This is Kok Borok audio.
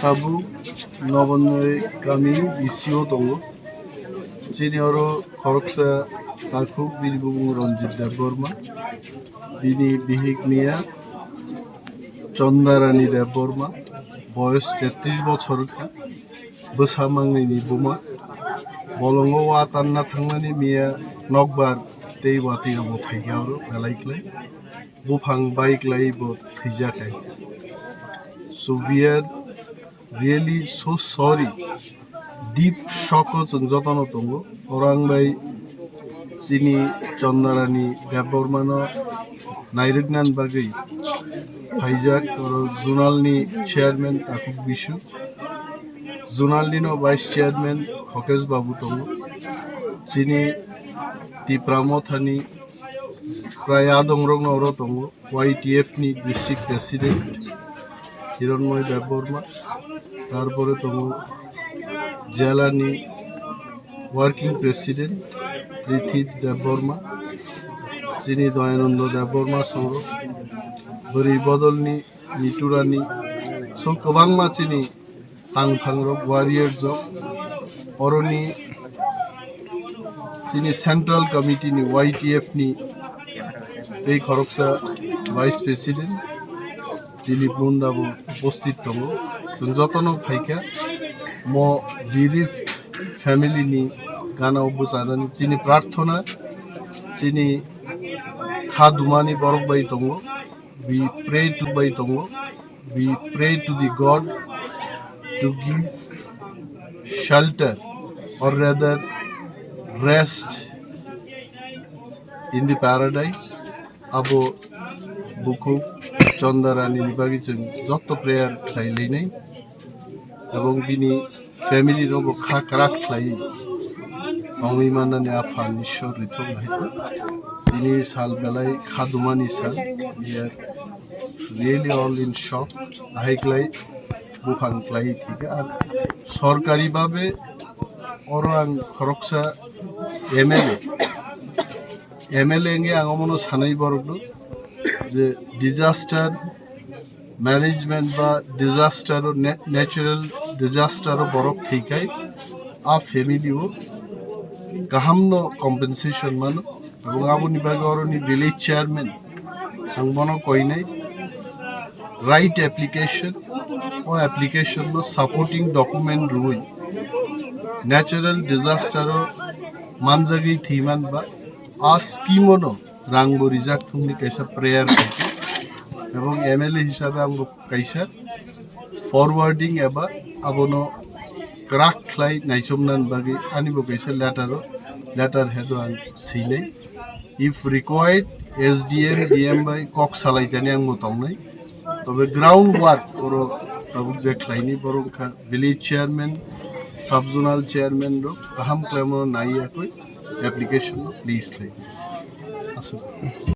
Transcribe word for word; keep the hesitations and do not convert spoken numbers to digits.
Tabuk Nobonnoi kami B C O tongo. Chini oro khoroksa takhuk, bini bumung Ranjit Debbarma, bini bihik miya Chandarani Debbarma, boyos tetris bochor wngkha, bwsa mangnini buma. Bolongo wa tanna thangnani miya nokbar tei watwi obo phaikha oro belai klai. Buphang bai klai bo thwijak hai. So we are really so sorry. Deep shock o chwng jotono tongo. Orang bai chini Chandarani Debbarmano nairwknani bagwi phaijak oro zonal ni chairman Takhuk Bisu, zonal ni no vice chairman Khokesh Babu tongo, chini Tipra Mothani prai adongrokno oro tongo, Y T F ni district president Hiranmoy Debbarma, tarpore tongo jela ni working president Rithi Debbarma, chini Dayananda Debbarma songro, bwrwi bodolni Niturani, so kwbangma chini tangphangrok, warriors rok, oroni chini central committee ni Y T F ni tei khoroksa vice president Dilip Munda bo upasthit tongo. Chwng jotono phaikha mo bereaved family ni gana o bwchanani chini prarthona, chini kha dumani borok bai tongo. We pray to bai tongo. We pray to the God to give shelter, or rather rest in the paradise. Abo bukhuk Chandarani ni bagwi chwng jotto prayer khlai lainai. Ebong bini family rok bo kha kwrak khlai tongwi mannani a phan Ishwar rithok hai se. Bini sal belai kha dumani sal. We are really all in shock. Ahai klai buphang klai thika. Ar sorkari babe oro ang khoroksa M L A, M L A wngwi ang omono sanai borok do je disaster management ba disaster o, na-, natural disaster o borok thwikhai a family o kaham no compensation mano. Ebong aboni bagwi oroni village chairman ang bono koinai right application, o application no supporting document rwui natural disaster o manjagwi thwiman ba a scheme o no rang bo rijak thungni kaisa prayer khaikha. Ebong M L A hisabe ang bo kaisa forwarding eba abono kwrak khlai naichomnani bagwi ani bo kaisa letter o, letter head o ang swinai. If required, S D M, D M bai kok salaitani ang bo tongnai. Tobe ground work oro tabuk je khlaini borok kha village chairman, sub zonal chairman rok kaham khlaimo nai yakui application no please khlai. Aswk.